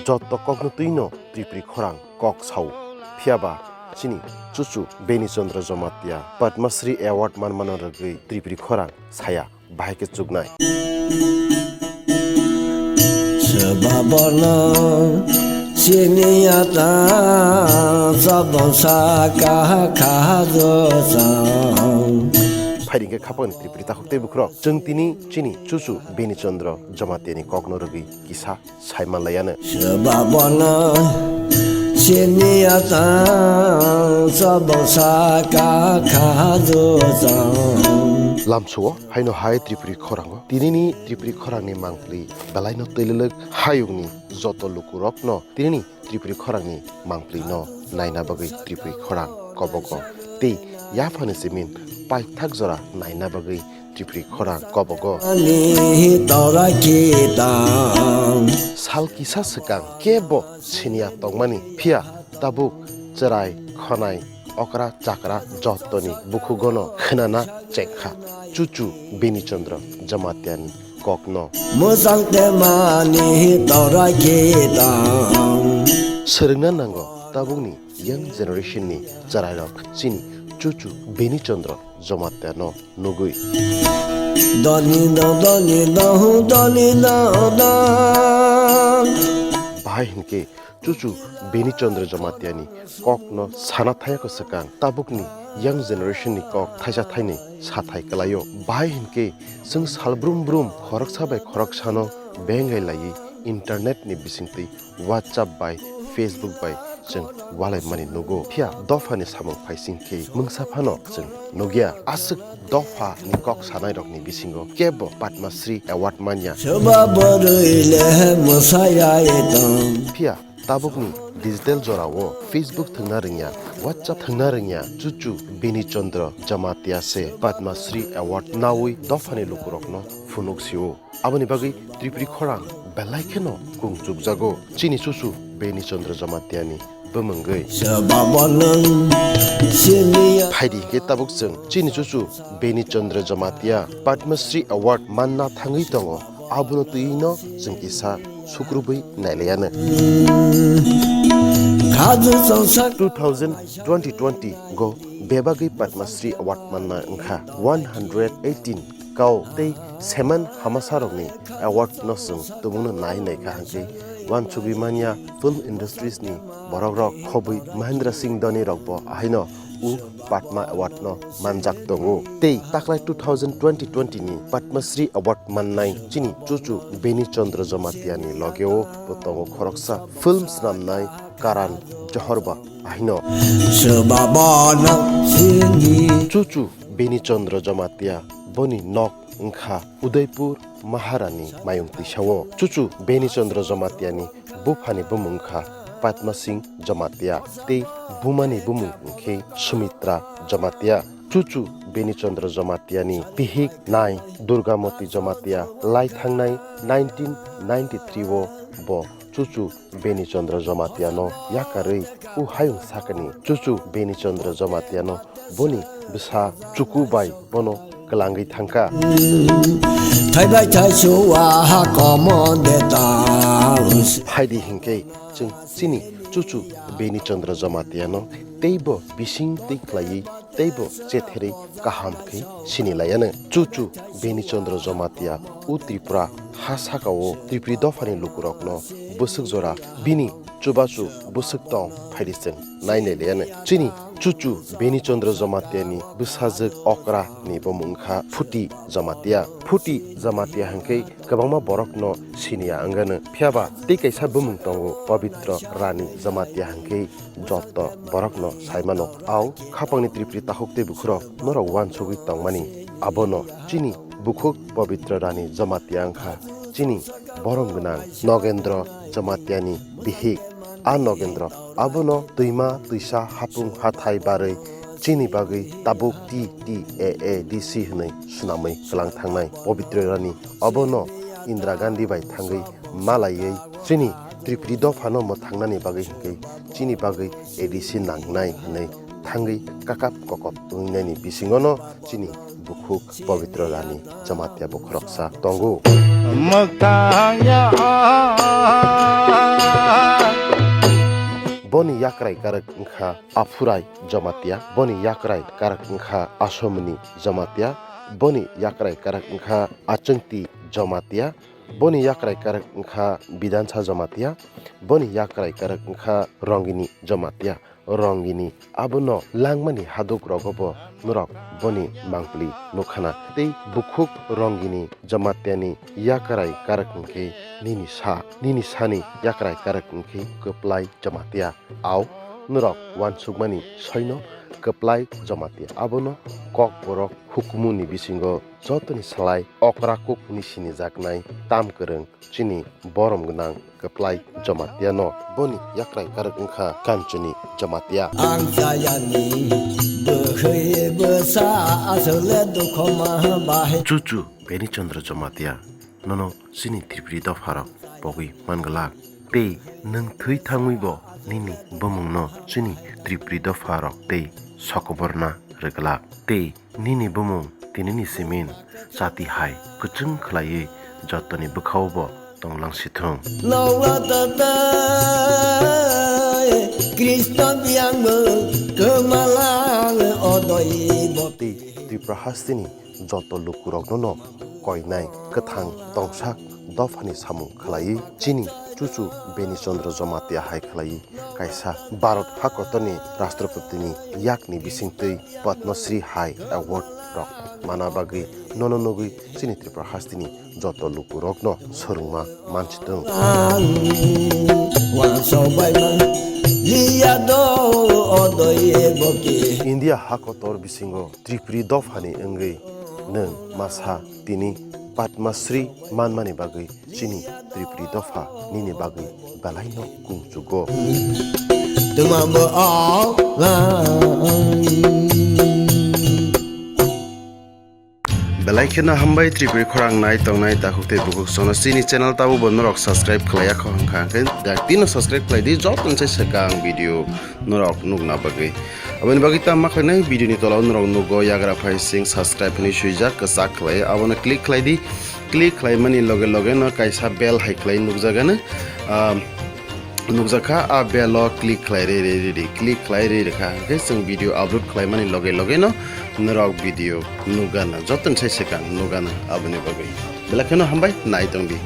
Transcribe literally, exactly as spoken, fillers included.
Jotto kokno twino Tripuri khorang kok sao. Phiyaba chini chuchu Beni Chandra Jamatia Padma Shri Award manmano rwgwi Tripuri khorang saya bahai khe chuknai. Soba bono siniya ta sabon saka khajo sang. Phaidi khe khapang Tripuri takhuk tei bukhurok. Chwng tini chini chuchu Beni Chandra Jamatia ni kokno rwgwi kisa sai manlaiano. Soba bono siniya ta sabon saka khajo sang. Lamsuo haino hai Tripuri khorango. Tinini Tripuri khorangni mangpli belaino twililwk hayungni joto lukurokno tinini Tripuri khorangni mangplino naina bagwi Tripuri khorang kobogo. Tei yaphani simin paithak jora naina bagwi Tripuri khorang kobogo. Ani tora kitam. Sal kisa swkang kebo siniya tongmani phiya tabuk chwrai khonai okra chakra jottoni bukhugono khwnana chengkha chuchu Beni Chandra Jamatiani kokno. Mwchang temani tora kitam. Swrwngna nango tabukni young generation ni chwrairok chini chuchu Beni Chandra Jamatiano nugwi. Doni do, doni do, hu, doni do, do. Bahai hinkhe chuchu Beni Chandra Jamatiani kokno sana thayakho swkang tabukni young generation ni kok thaisa thainwi sathai kwlaio. Bahai hinkhe chwng sal brum brum khoroksa bai khoroksano bengai laiwi internet ni bisingtwi WhatsApp bai, Facebook bai chwng walaimani nugo. Phiya dophani samung phaising khe mungsa phano chwng nukya. Aswk dophani kok sanairokni bisingo kebo Padma Shri Award manya. Soba borwi le mwsayai tong. Phiya tabukni digital jorao Facebook thwngna rwngya, WhatsApp thwngna rwngya, chuchu Beni Chandra Jamatia se Padma Shri Award naui dophani lukurokno phunuk sio. Aboni bagwi Tripuri khorang belai kheno kung chukjago. Chini chuchu Beni Chandra Jamatiani bumungwi. Soba bono siniya. Phaidi hinkhe tabuk chwng chini chuchu Beni Chandra Jamatia Padma Shri Award manna thangwi tongo. Abono twino chwng kisa sukrubwi nailaiano. Khaju chongsa. Two thousand twenty twenty go bebagwi Padma Shri Award manna wngkha one hundred eighteen kau tei semen hamasarokni award no chwng tumungno nai naikha hwnkhe wansugwi manya film industries ni borokrok khobwi Mahendra Singh Dhoni rokbo ahaino u Padma Award no manjak tongo. Tei taklai two thousand twenty twenty ni Padma Shri Award mannai chini chuchu Beni Chandra Jamatia ni logeo bo tongo khoroksa film swnamnai Karan Johar ba ahaino. Soba bono siniya. Chuchu Beni Chandra Jamatia boni nok wngkha Udaipur Maharani mayung twisao. Chuchu Beni Chandra Jamatiani buphani bumung wngkha Padma Singh Jamatia tei bumani bumung wngkhe Sumitra Jamatia. Chuchu Beni Chandra Jamatiani bihik nai Durgamoti Jamatia lai thangnai nineteen ninety-three o bo chuchu Beni Chandra Jamatiano yakarwi u hayung sakani chuchu Beni Chandra Jamatiano boni bwsa chuku bai bono kwlangwi thangkha. Thaibai thaisu waha komo de ta. Phaidi hinkhe chwng chini chuchu Beni Chandra Jamatiano teibo bising twi khlaiwi teibo chetherwi kaham khe sini laiano. Chuchu Beni Chandra Jamatia u Tripura ha sakao Tripuri dophani lukurokno bwswk jora bini chubachu bwswk tong phaidi chwng nainai laiano. Chini chuchu Beni Chandra Jamatiani bwsajwk okra ni bumung wngkha Phuti Jamatia. Phuti Jamatia hwnkhe kwbangma borokno siniya wngano. Phiyaba tei kaisa bumung tongo Pabitra Rani Jamatia hwnkhe jotto borokno saimano. Au khapangni Tripuri takhuk tei bukhurok norok wansugwi tongmani. Abono chini bukhuk Pabitra Rani Jamatia wngkha chini borom gwnang Nogendra Jamatiani bihik. A Nogendra abono twima twisa hapung hathai barwi chini bagwi tabuk T T A A D C hwnwi swnamwi kwlang thangnai Pabitra Rani. Abono Indira Gandhi bai thangwi malaiwi chini Tripuri dophano mwthangnani bagwi hwnkhe chini bagwi A D C nangnai hwnwi thangwi kakap kokop wngnaini bisingono chini bukhuk Pabitra Rani Jamatia bo khoroksa tongo. Mwktang ya. Boni yakrai karwk wngkha Aphurai Jamatia, boni yakrai karwk wngkha Asomni Jamatia, boni yakrai karwk wngkha Achungti Jamatia, boni yakrai karwk wngkha Bidansa Jamatia, boni yakrai karwk wngkha Rongini Jamatia. Rongini abono langmani haduk rogobo norok boni mangpli nukhana. Tei bukhuk Rongini Jamatiani yakrai karwk wngkhe nini sa, nini sani yakrai karwk wngkhe Kwplai Jamatia. Au, norok uansukmani soino Kwplai Jamatia abono Kokborok hukumuni bisingo jotoni slai okra kukni sinijaknai tam kwrwng chini borom gwnang Kwplai Jamatia no. Boni yakrai karwk wngkha Kanchoni Jamatia. Ang sayani bwkhwi bwsa aswkle dukhoma bahai. Chuchu Beni Chandra Jamatia, nono chini Tripuri dopharok pogwi man glak. Tei nwng thwi thangwi bo nini bumungno chini Tripuri dopharok tei sokoborna rwglak. Tei nini bumung tinini simin chati hai kwchwng khlaiwi jotoni bwkhao bo tonglang sithung. Nokla tatai Kristo biyang bo kwmalang odoi bo. Tei Tripura hasteni joto lukurokno no koinai kwthang tongsak dophani samung khlaiwi chini chuchu Beni Chandra Jamatia hai khlaiwi kaisa Bharat hakotorni Rashtrapatini yakni bisingtwi Padma Shri hai award rok mana bagwi nono nugwi chini Tripura hasteni joto lukurokno swrwngma mansitung. Ang wansok bai man liya do odoi boki. India hakotor bisingo Tripuri dophani wngwi nwng masa tini Padma Shri manmani bagwi chini Tripuri dopha nini bagwi belaino kungchugo. Twma bo o lang. Belai kheno hambai Tripuri khorang nai tongnai takhuk tei bukhuk sono chini channel tabo bo norok subscribe khlaiya kho hwnkha hwnkhe dak tino subscribe khlai di jotoni sai swkang video norok nukna bagwi. Aboni bagwi tamo ma khlainai video ni tola o norok nugo yagra phai sing subscribe hinwi swijak kwchak khlai abono click khlai di. Click khlaimani loge loge no kaisa bell hai khlai nukjagano. Ah, nukjakha, a bell o click khlai re re re re, click khlai re re kha hwnkhe chwng video upload khlaimani loge loge no norok video nukgana jotoni sai swkang nukgana aboni bagwi. Belai kheno hambai nai tong di.